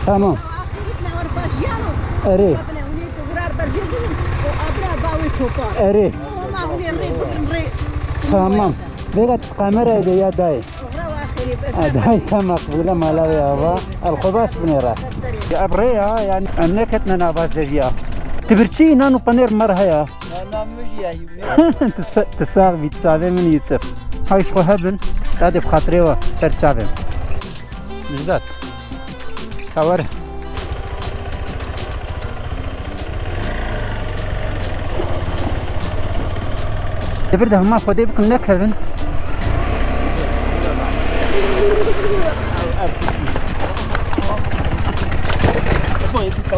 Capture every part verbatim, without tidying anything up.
Tamam. Erê. Erê. Tamam. Vêga tu kamerayê de ya dayê. A, dayê te meqbûle mala wê ava. El xwe baş binêre. Ya ev rê ya, yani em neketine nava zeviya. Tu birçî nan û penêr mer heye. Nan min jî ya hîvne. Tu sa-, tu sax bî, çavê min Yusuf. Hay ji xwe hebin, dadê bi xatirê we ser çavê min. Mijdat. Ka were. Li vir de hema Xwedê bikin nekevin.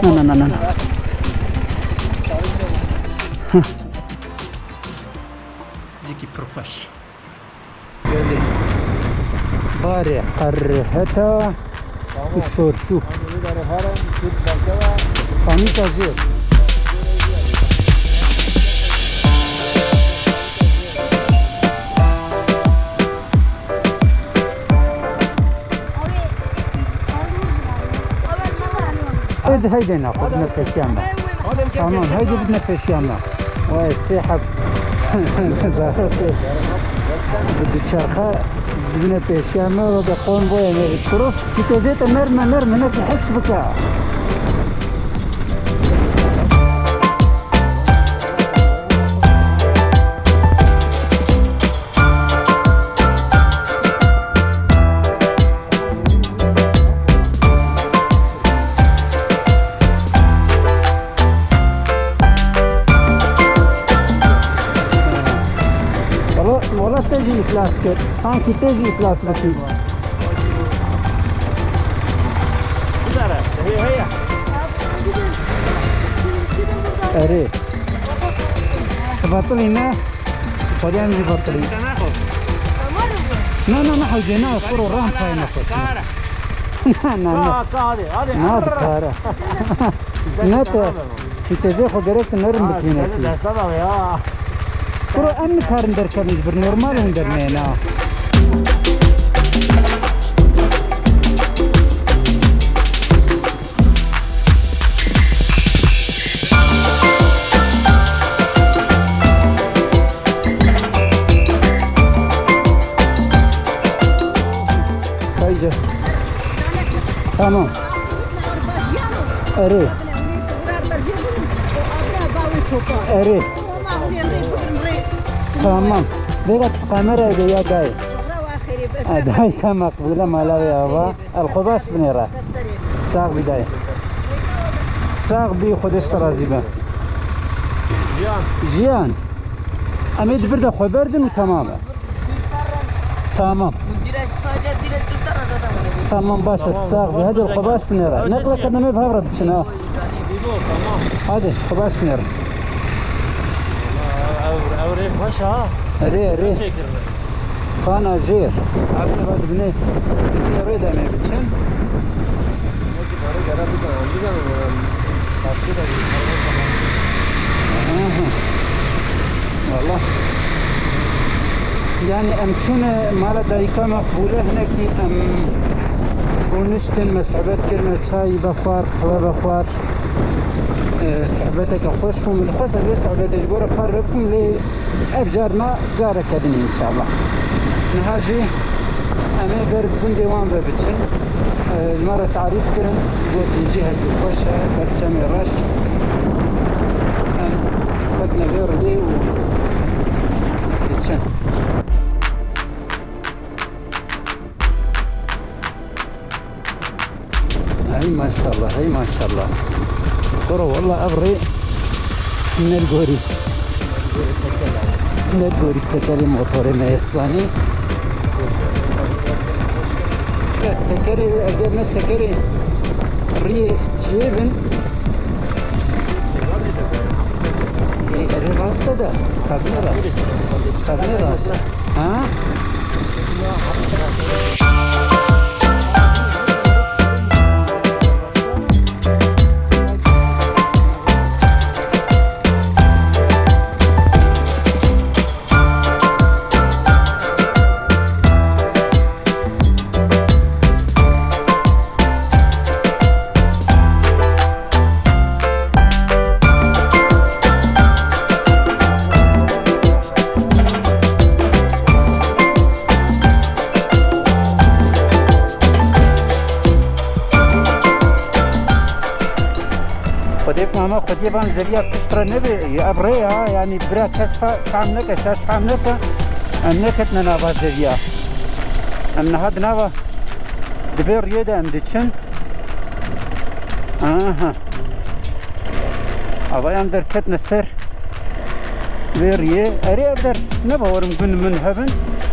Na, na, na, na, na. Cîkî pir xweş. Barê qerheta û şorşû. Xanîka jê. Hadi, haydi, ne, ne, pêşiya me. Tamam, haydi, ne, pêşiya me. Vay, sê heb. Bi du çerxe, bibine pêşiya me, ve de konvoya me, kuro. Ki tezê te nerme, nerme, ne, ki hişk bike. Wala, wala te jî îflas kir. Sankî te jî îflas bikî. Erê. Batilî ne? Xwedê em jî batilî. Na, na, na, hewce, na, kuro, ram payê nexwe. Na, na, na. Ka, ka, hadi, hadi. Na, dikare. Ne te, tu tezê xwe gerek tu nerin bikîne ki. Kuro, em nikarin derkevin ji bir normal hûn derneyê, na. Haydi. Tamam. Erê. Erê. Tamam. Vêga tu kamerayê de ya dayê. A, dayê te meqbûle mala wê ava. El xwe baş binêre. Sax bî dayê. Sax bî, Xwedê ji te razî be. Jiyan. Jiyan. Em ê di vir de xwe berdin û temam e. Tamam. Direkt, sadece direkt dursana zaten öyle. Tamam, baş e. Tamam, sax bî. Hadi xwe baş binêre. Neqle kedemê bi hev re biçin ha. Hadi xwe baş binêre. Ew, ew rê xweş ha. Erê, erê. Xana jêr. Abi baz bine. Bine rê demê biçin. Aha. Valla. Yani em çûne mala dayika Meqbûle, hinekî em rûniştin, me sohbet kirine, çay vexwar, qehwe vexwar. E, sohbeteke xweş bû. Min dixwest ez vê sohbetê ji bo re parve bikim, lê ev car na careke din e înşallah. Niha jî em ê ber gundê wan ve biçin. E, ji me re tarîf kirin, gotin cihekî xweş e, ber çemê reş. Em ketine vê rûyê û diçin. Hey maşallah, hey maşallah. Kuro, walla ev rê ne gorî. Ne gorî tekerê motorê me yê zanî. Tekerê, eger ne tekerê rê çêbin. E, erê rast e de. Kabine rast. Kabine rast. Ha? Xwedê ku hema xwediyê van zeviya pişt re nebe, ev rê ya, yanî bira kes fe-, fehm neke, şaş fehm neke, em neketine nava zeviya. Em niha di nava, di vê riyê de em diçin. Aha. Ava em derketine ser vê riyê. Erê ev der ne bawerim gund min hebin.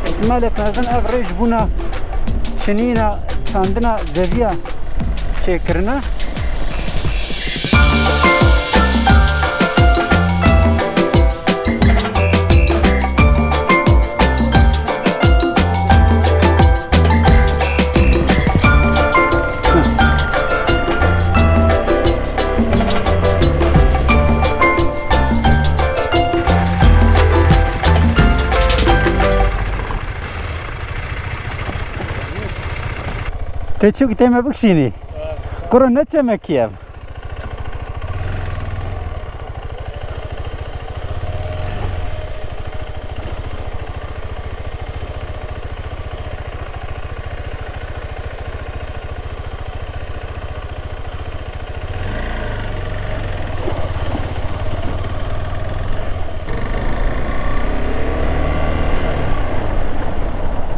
Îhtimalek mezin ev rê ji bona çinîna, çandina zeviya çêkirine. Tê çi tê me bikişînî? Kuro ne çemekî ev?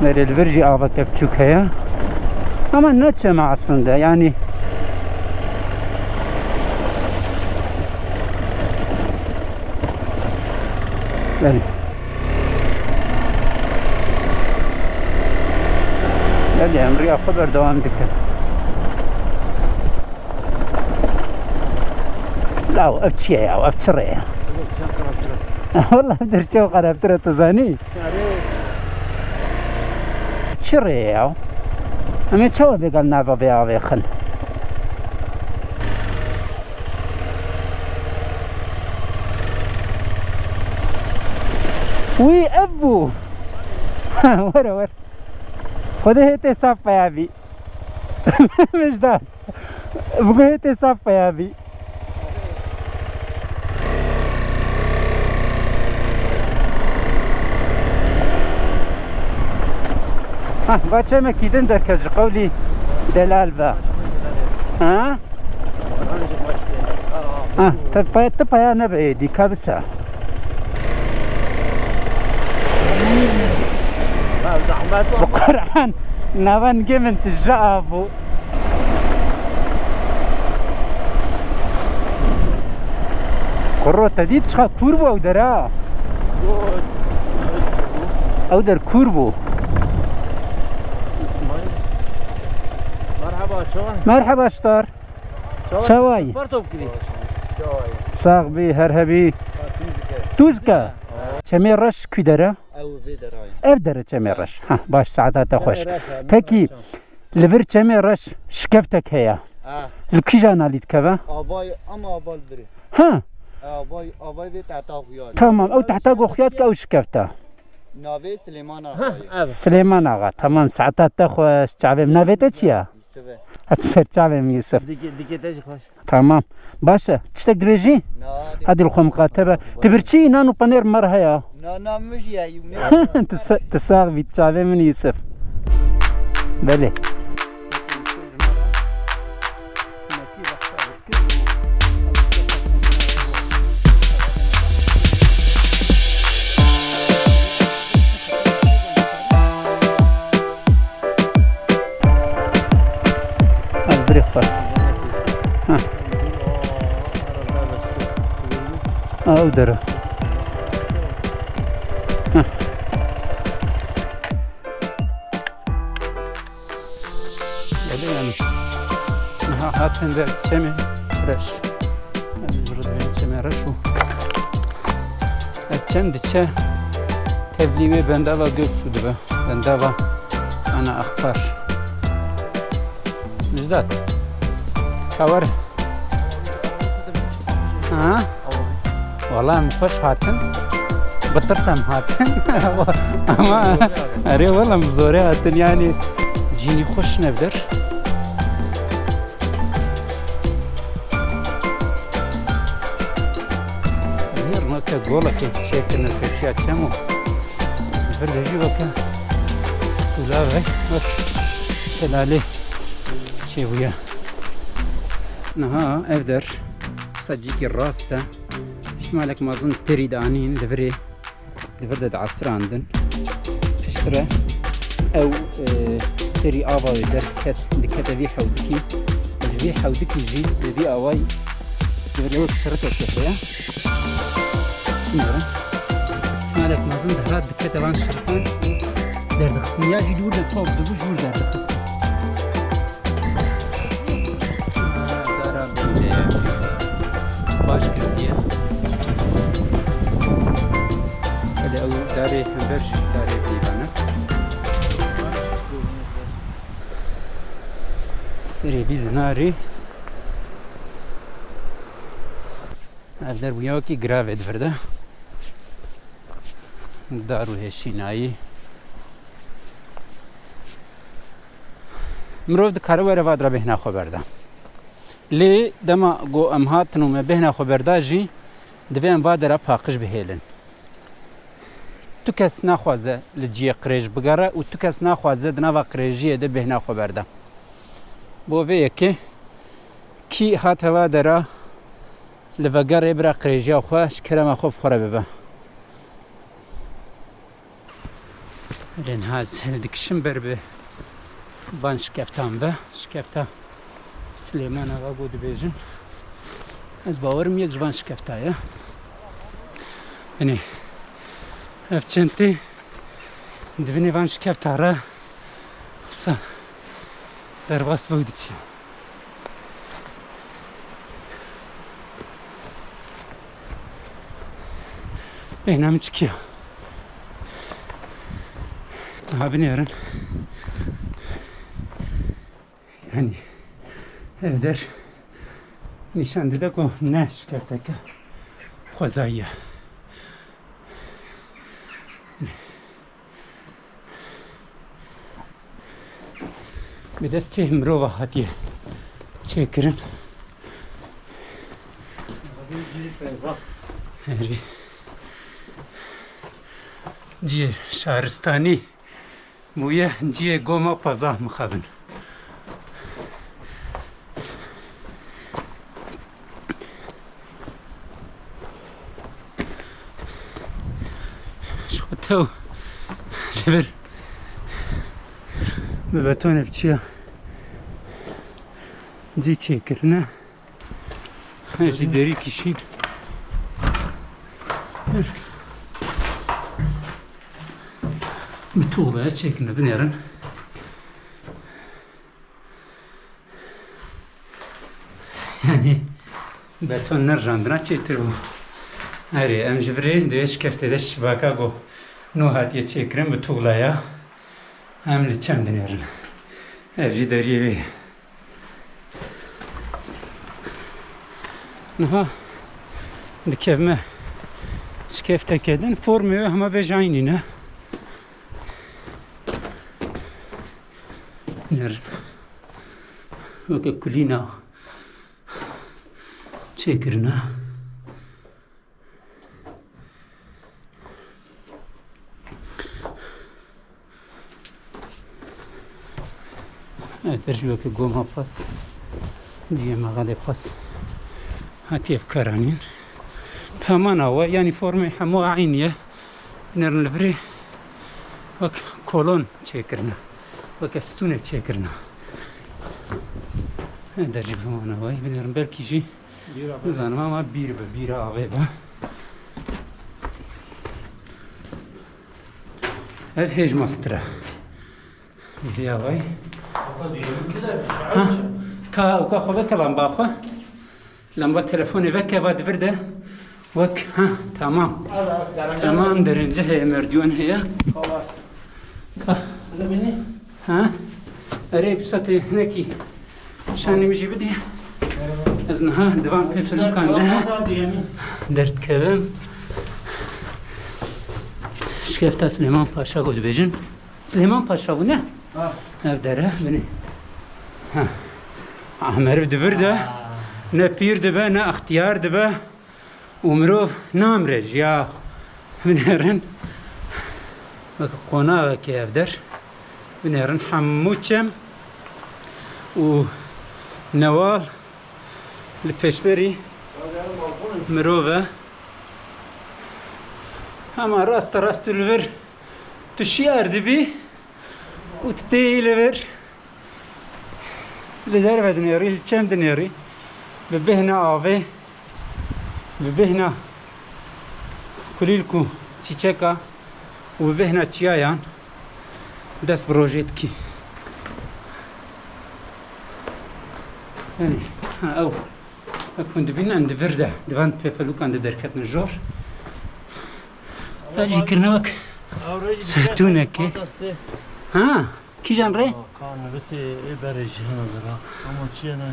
Berê li vir jî aveke biçûk heye. Ama ne çem e aslında, yani. Belê. Belê, em riya xwe berdewam dikin. Law, ev çi ye ya? Ev çi rê ye? Wala ev der çew xerabtir e, tu zanî? Çi rê ye ya? Em ê çawa vêgal nava vê avê xin? Wî ev bû. Were, were. Xwedê hê tê saf peya bî. Mijdat. Bi guhê tê saf peya bî. Heh, va çemekî din derket ji qewlî delal ve. Ha? Ha, tu paya, tu paya nebe êdî, ka bise. Bi Quran, nava nigê min tije av bû. Kuro, te dît çiqa kûr bû ew der ha? Ew der kûr bû. Merhaba, çawa? Merhaba, Ştar. Çawa yî? Parto bikirî. Sax bî, her hebî. Tûzke. Çemê Reş kû der e? Ew vê derayê. Ev der e Çemê Reş. Ha, baş, saeta te xweş. Pekî, li vir Çemê Reş şikeftek heye. Ha. Li kîjan alî dikeve? Avay, ama ava li virê. Ha. Avay, avay vê tehta xuya. Tamam, ew tehta go xuya dike, ew şikefte. Navê Silêman Axa ye. Silêman Axa, tamam, saeta te xweş, çavê min. Navê te çi ye? Yusuf e. Hadi ser çavê min Yusuf. Dike, dike te jî xweş. Tamam. Baş e. Tiştek dibêjî? Na, hadi li xwe miqate be. Tu birçî nan û penêr mer heye. Na, na, min jî heye. Tu sa-, tu sax bî, çavê min Yusuf. Belê. Hadi birê xwe. Ha. Ew dere. Ha. Belê yani. Niha hatin ve Çemê Reş. Yani burada benim Çemê Reş û ev çem diçe tevlî wê bendava Göksu dibe. Bendava ana Axpar. Mijdat. Ka were. Ha? Wala em xweş hatin. Bi tirs em hatin. Ama erê wala em bi zorê hatin. Yani cînî xweş nevder. Nêr nake golekê çêkirine pêşiya çem û. Li vir de jî weke sûlavê, wek şelalê çêbûye. Niha ev der Cîkî rast e. Îhtimalek mezin terî danîn li virê, li vir de diesirandin. Piştre ew, e, terî ava wê derket, dikete vî hewdikî. Ji vî hewdikî jî bi vî awayî li vir wek şiritek heye. Bilmiyorum. Îhtimalek mezin dihat dikete van şirikan derdixistin. Ya jî li wir de top dibû, ji wir derdixistin. Dara bende ya. Baş girtiye. Hadi ew darê hember jî darê dîvana. Serê bî zinarî. Ev der bûya wekî giravê di vir de. Dar û hêşînayî. Mirov dikare were va dira bêhna xwe berda. Lê dema ku em hatin û me bêhna xwe berda jî, divê em va dera paqij bihêlin. Tu kes naxwaze li cihê qirêj bigere û tu kes naxwaze di nava qirêjiyê de bêhna xwe berda. Bo vê yekê kî hate va dera li vegerê bira qirêjiya xwe, ji kerema xwe bi xwe re bibe. Lê niha ez hildikişim ber bi van şikeftan ve. Şikefta Silêman Axa ku dibêjin. Ez bawerim yek ji van şikefta ye. Binê ev çentê di binê van şikefta re wisa derbas ve û diçe. Bêhna min çikiya. Niha binêrin. Yani ev der nîşan dide ku ne şikefteke xwezayî ye. Bi destê mirova hatiye çêkirin. Herî cihê şaristanî bûye, cihê goma peza mixabin. Ji xwe tew li vir bi betonê biçiya cî çêkirine. He, ji derî kişîn. Bi tuğlaya çêkirine, binêrin. Yani beton nirjandina çêtir bû. Erê, em ji virê di vê şikeftê de şibaka ku nû hatiye çêkirin bi tuğlaya em li çem dinêrin. Ev jî deriyê wê ye. Niha dikevme şikefteke din, formê wê hema bêje eynî ne. Ner. Weke kulîna çêkirine. Ev der jî weke goma pas, cihê mexelê pas hatiye bikaranîn. Pemana we, yanî formê hemû eynî ye. Binêrin li virê wek kolon çêkirine, weke stûnê çêkirine. Ev der jî pemana we, binêrin belkî jî nizanim ama bîr be, bîra avê be. Ev hêj mastir e. Vîya vay. Ha, ka, ka xwe veke lamba xwe. Lamba telefonê veke va di vir de. Wek, ha, tamam. Tamam, derince heye, merdiwan heye. Ka. Ha? Erê, bi satê hinekî şanê min jî bidî. Ez niha divan pêfirûkan de derdikevim. Şikefta Silêman Paşa ku dibêjin. Silêman Paşa bû, ne? Ha. Ev dere, binê. Ha. Ah, meriv di vir de, ha, ne pîr dibe, ne extiyar dibe. Û mirov namre jî ya. Binêrin. Weke qonaxekê ev der. Binêrin hemû çem û newal li pêşberî mirov e. Hema rast rast tu li vir tu şiyar dibî û tu têyî li vir li derve dinêrî, li çem dinêrî, bi bêhna avê, bi bêhna kulîlk û çîçeka û bi bêhna çiyayan dest bi rojê dikî. Yanî, ha, ew, wek hûn dibînin, em di vir de, di van pêpelûkan de derketin jor. Ev jî kirine wek sirtûnekê. Ha? Kîjan rê? Aa, ka nivîsê ê berê jî hene dera. Ama çi ye ne?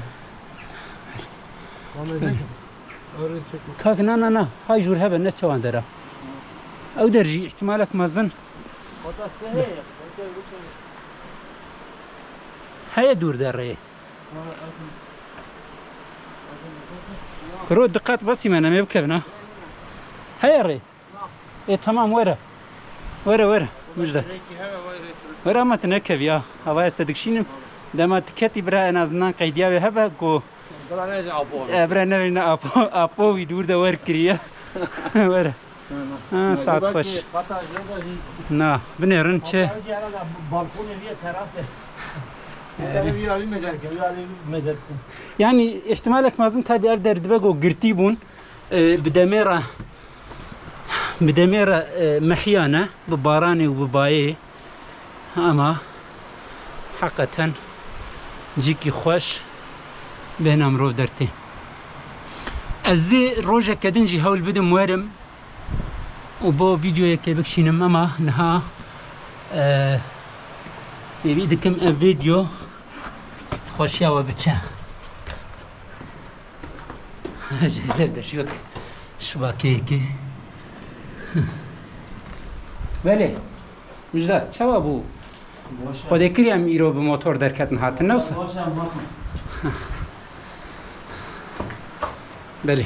Belê. Kak, na, na, na. Hay jûr hebe, ne çawan dera. Ew der jî îhtimalek mezin. Heye dûr de rê. Kuro, diqet basî me, nemê bikevin ha. Heye rê. Ê, tamam, were. Were, were. Mijdat. Were ama tu nekevî ya. Havaya se dikşînim. Dema tu ketî bira en azından qeydiya wê hebe ku. Bira ne apo. E, bira ne ne apo, apo wî dûr de wer kiriye. Were. Ha, saat xweş. Na, binêrin çi? Balkonê viye terase. Yani ihtimalek mezin tabi ev der dibe ku girtî bûn. E, bi demê re, bi demê re, e, mehiya ne, bi baranê û bi bayê, ama heqeten cîkî xweş bêhna mirov dertê. Ez zê rojeke din jî hewl bidim werim û bo vîdeoyekê bikişînim, ama niha, e, hêvî dikim ev vîdeo xweşiya we biçe. Jêre de şok şibakeyekê. Belê. Mijdat, çawa bû? Baş e. Xwedê kiriye em îro bi motor derketin hatin, ne wisa? Baş e, em hatin. Belê.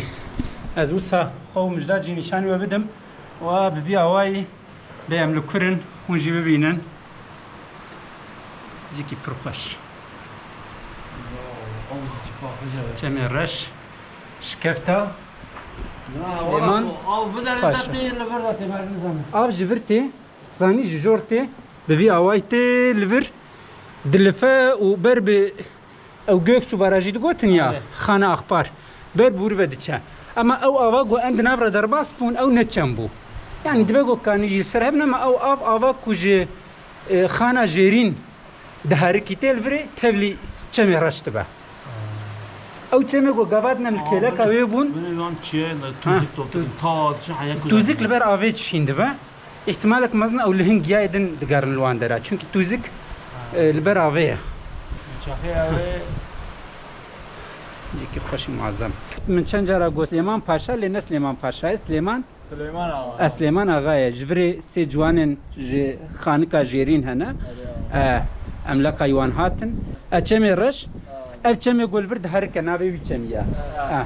Ez wisa xwe û Mijdat jî nîşanî we bidim. Wa bi vî awayî Bê em li kur in, hûn jî bibînin. Cîkî pir xweş. Çemê reş, şikefta. Süleyman Paşa. Av ji vir tê, zanî ji jor tê, bi vî awayî tê li vir dilife û ber bi Ew Göksu Barajî digotin ya, Erê. Xana Axpar. Ber bûr ve diçe. Ama ew ava ku em di nav re derbas bûn, ew ne çem bû. Yani dibe ku kanî jî li ser hebin, ama ew av, ava ku ji, e, Xana Jêrîn diherikî tê li virê, tevlî çemê reş dibe. Ew çemê ku gava din em li kêleka wê bûn. Binê wan çi ye? Ha, Tûzik top tu-, dikin. Ta diçin heya ku Tûzik dikin. Li ber avê çişîn dibe. Îhtimalek mezin ew li hin giyayê din digerin li wan dera. Çunkî tûzik, e, li ber avê ye. Çaxê ew ê. Cîkî xweş û muezem. Min çend cara got Silêman Paşa, lê ne Silêman Paşa ye, Silêman. Silêman Axa. E, Silêman Axa ye. Ji virê sê ciwanên ji Xanika Jêrîn hene. Erê, axa. E, em leqay wan hatin. E, çemê reş. Ha. Ev çemê ku li vir diherike, navê wî çemî ye. Ha. E.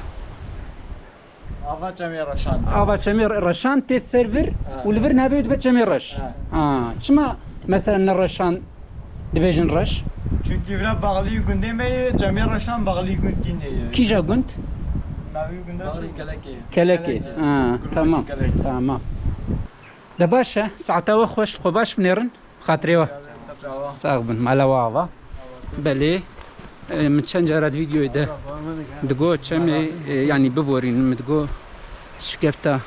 Ava çemê reşan. Ava çemê re-, reşan tê ser vir Ha. Û li vir navê wê dibe çemê reş. Ha. Ha. Çima mesela ne reşan dibêjin reş? Çünkü vira bağlı gundê me ye, çemê reşan bağlı gund kînê ye. Kîja gund? Navê gundê Bağlı Kelekê. Kelekê. Kelekê. Ha, Kurmancî tamam. Kelekê. Tamam. De baş e, saeta we xweş, xwe baş binêrin. Xatirê we. Sax bin, mala we ava. Belê, e, min çend cara di vîdeoyê de digo çemê, e, yanî biborîn, min digo şikefta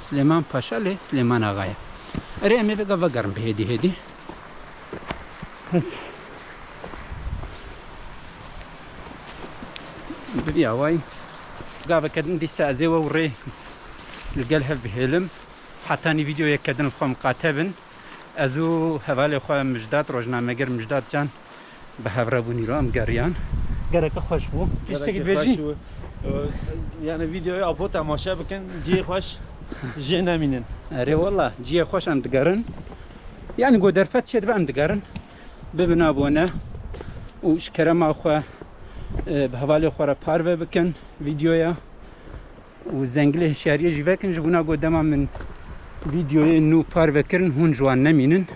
Silêman Paşa lê Silêman Axa ye. Erê, em ê vêga vegerin bi hêdî hêdî. Ez bi vî awayî gaveke din dîsa ez ê we û rê li gel hev bihêlim. Hetanî vîdeoyeke din li xwe miqate bin. Ez û hevalê xwe Mijdat, rojnameger Mijdat Can bi hev re bûn îro em geriyan. Gereke xweş bû. Tiştekî Gereke dibêjî? Xweş bû. Ee, yani vîdeoyê apo temaşe bikin, cihê xweş jê nemînin. Erê wela, cihê xweş em digerin. Yani go derfet çêdibe em digerin. Bibin abone û ji kerema xwe, e, bi hevalê xwe re parve bikin vîdeoya. Û zengilê hişyariyê jî vekin, ji bona ku dema min vîdeoyê nû parve kirin, hûn ji wan nemînin.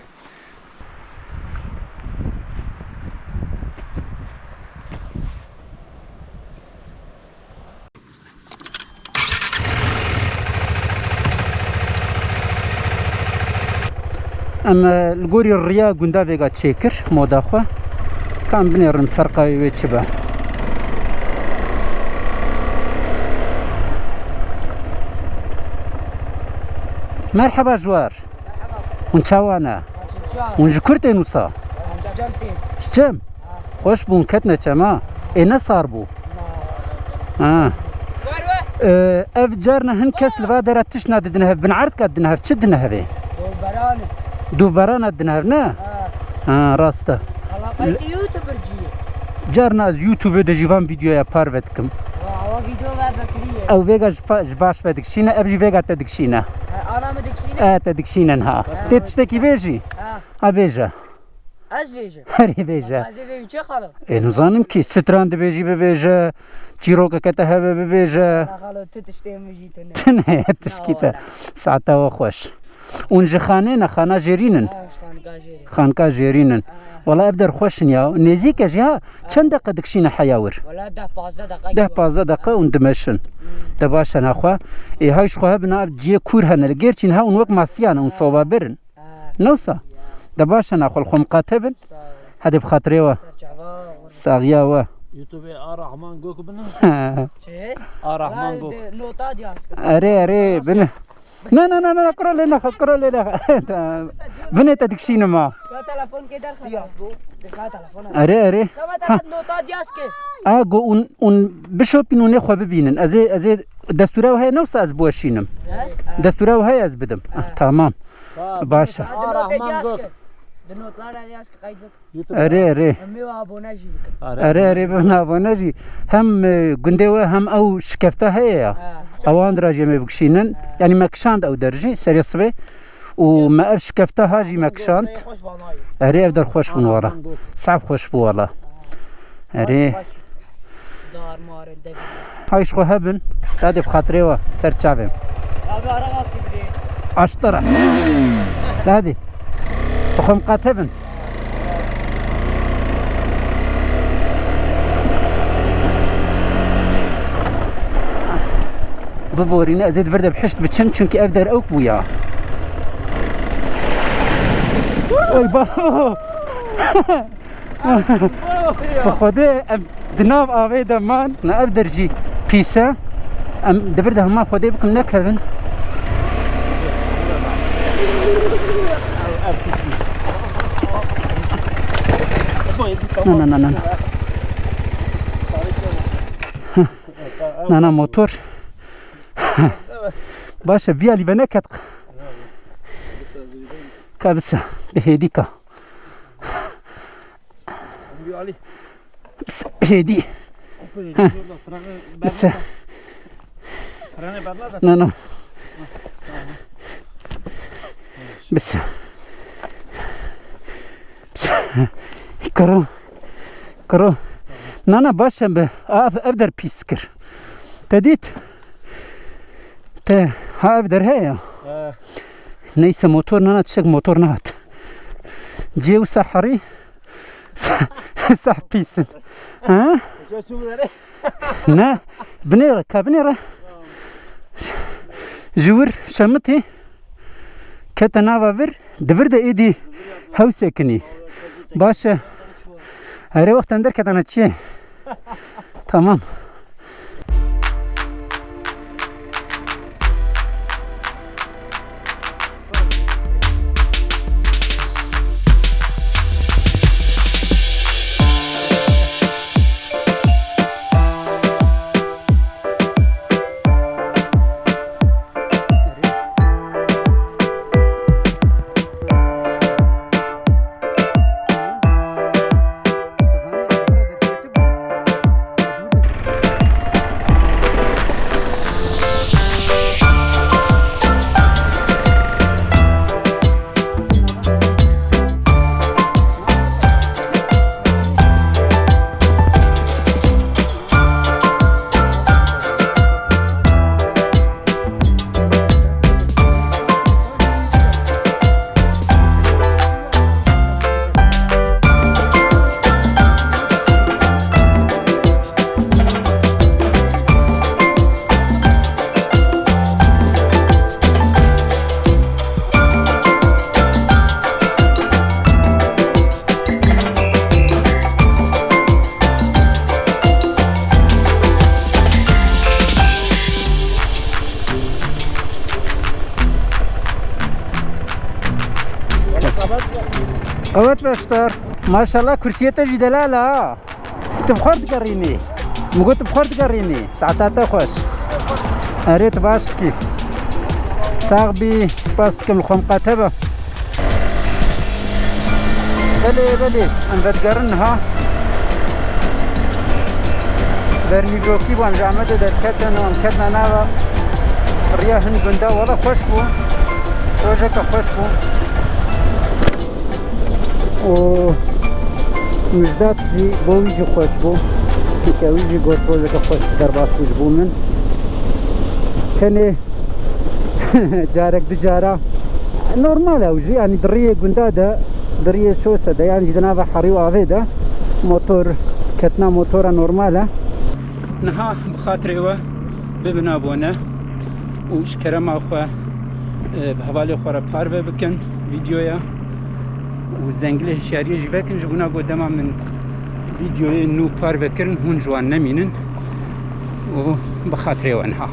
Em, e, li gorî riya gunda vêga çêkir, moda xwe. Ka em binêrin ferqa wê çi be. Merheba ji war. Hûn çawa ne? Hûn ji kur tên wisa? Ji çem. Xweş bûn, ketine çema. Ê ne sar bû. Ha. Ee, ev carna hin kes li va dera tişt nadidine hev, bin erdka didine hev, çi didine hevê? Dûvberan e. Dûvberana didine hev, ne? Ha. Ha, rast e. Alaqayê te YouTubercî ye. Carna ez YouTube de jî van videoya parve dikim. Wa, wa video ve vekirî ye. Ew vêga ji pa-, ji baş ve dikişîne, ev jî vêga te dikişîne. Ha, ana min dikişîne? E, te dikişînin ha. Ha. Tê tiştekî bêjî? Ha. Ha, bêje. Ez bêjim. Herê bêje. Ez ê bêjim çi xalo? Ê, nizanim kî, stran dibêjî bibêje, çîrokeke te hebe bibêje. Na xalo, tu tiştê min jî tune. Tune ye tişkî te. Na wala. Saeta we xweş. Hûn ji xanê ne, xana jêrîn in? Ha, xanka jêrîn. Xanka jêrîn in. Ha. Wala ev der xweş in ya. Nêzîk e jî ha. Çend deqe dikişîne heya wir? Wala deh pazdeh deqe. Deh pazdeh deqe hûn dimeşin. Hmm. De baş e naxwe. Ê, hay ji xwe hebin ev ciyê kûr hene. Li gêr çîn ha hûn wek masiyan hûn soba birin. Ha. Ne wisa? De baş e naxwe, li xwe miqate bin. Sağ ol. Hadi bi xatirê we. Ser çava, Saxiya we. YouTubeê A Rahman Gök binin. Çi? A Rahman Gök. Nota diyaz kir. Erê, erê, bine. Na, na, na, na, kuro lê nexe, kuro lê nexe. Binê te dikişînim ha. Ya telefon kê derxe. Dikha telefon. Erê, erê. Tamam, tamam, nota diyaz kir. A, go un, un bişopîn û nê xwe bibînin. Ez ê, ez ê destûra we heye ne wisa ez biweşînim. He? Destûra we heye ez bidim. He. Ah, tamam. Baş e. Hadi nota diyaz kir. Di notlara diyaz kir, qeyd bik. Erê, erê. Em ê abone jî bikin. Erê, erê, bibin abone jî. Hem, e, gundê we hem ew şikefta heye ya. Ha. Ewan dira jî em ê bikişînin. Ha. Yanî me kişand ew der jî serê sibê. Û me ev şikefta ha jî me kişand. Erê, ev der xweş bûn wala. Saf xweş bû wala. Erê. Dar marin devî. Hay ji xwe hebin. Dadê bi xatirê we ser çavê min. Abi ara gaz gibi. Açtara. Dadê. Bi xwe miqate bin. Biborîne, ez ê di vir de bi hişt biçim, çunkî ev der ewk bû ya. Oy babo! Bi Xwedê em di nav avê de man, na ev der jî pîs e. Em di vir de hema Xwedê bikin nekevin. Na, na, na, na, na. Na, na, motor. Baş e, vî alî ve neket. Ka bise, bi hêdî ka. Bise, hêdî. Bise. Na, na. Bise. Kiro. Kiro. Na, na, baş e bi. A, ev, ev der pîs kir. Te dît? Te, ha, ev der heye ya. He. Neyse, motor, na, na, tiştek motor nehat. Cê wisa herî. Sah pîs in. Ha? Ne. Binêre, ka binêre. Ji wir şemitî. Kete nava vir, di vir de êdî hew sekinî. Baş e. Erê, wextan derketane çi? Tamam. Qewet beşdar. Maşallah, kursiyê te jî delal e ha. Tu bi xwe digerînî. Min got tu bi xwe digerînî. Saeta te xweş. Erê, tu baş dikî. Sax bî. Spas dikim, li xwe miqate be. Belê, belê. Em vedigerin niha. Ber nîvrokî bû, em ji Amedê derketin û em ketine nava riya hin gunda. Wele xweş bû. Rojeke xweş bû. Û Mijdat jî bo wî jî xweş bû. Çunke wî jî got rojeke xweş derbas bû ji bo min. Tenê carek du cara normal e ew jî, yanî di riyê gunda de, di riyê şose de, yan jî di nava herî û avê de motor, ketina motora normal e. Niha bi xatirê we bibin abone û ji kerema xwe, e, bi hevalê xwe re parve bikin vîdyoya û zengilê hişyariyê jî vekin, ji bona ku dema min vîdyoyê nû parve kirin hûn ji wan nemînin û bi xatirê we niha.